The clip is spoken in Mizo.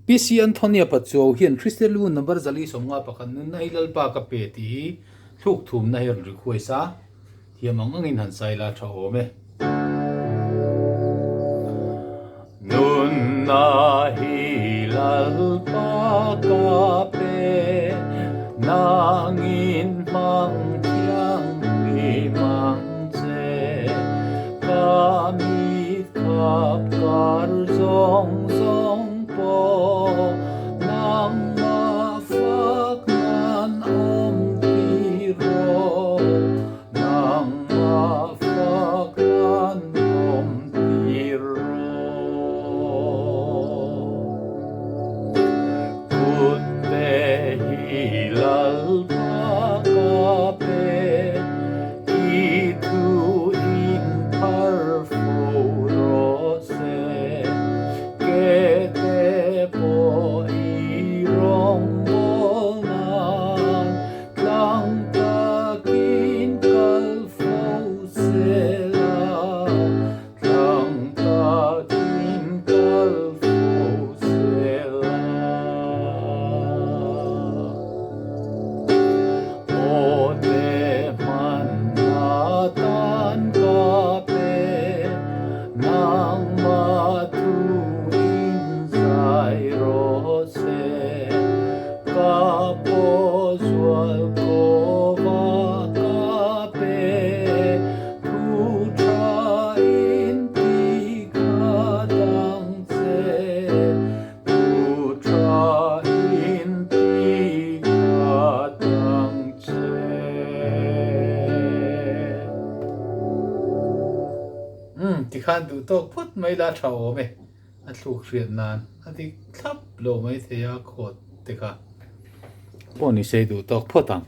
PC Anthony-a Pachuau hian Kristian lu number 451 nunna hi Lalpa ka pe tih hi thluk thumna hi a rawn request a, thiam ang angin han sai la tha awm e. Nunna hi Lalpa ka pe, nangin hmang thianghlim ang che, ka mit khap kar zawng zawng pawh nangmah fak nan awm ti rawh, nangmah fak nan awm ti rawh. Kut te hi Lalpa ka pe, I thu in phar fo rawh se, ke te pawh i rawngbawlna'n tlang takin kal fo se la, tlang takin kal fo se la. Aw te hmanna tan ka pe, nangmah thu in zai rawh se, ka pawh zual kawva ka pe, thu tha in ti khat ang che. Thu tha in ti khat ang che. Umm, tikhan duh tawk phawt mai la tha awm e, a thluk hriat nan a dik thlap lo mai thei a khawt te kha. Pawh ni sei duh tawk phawt ang.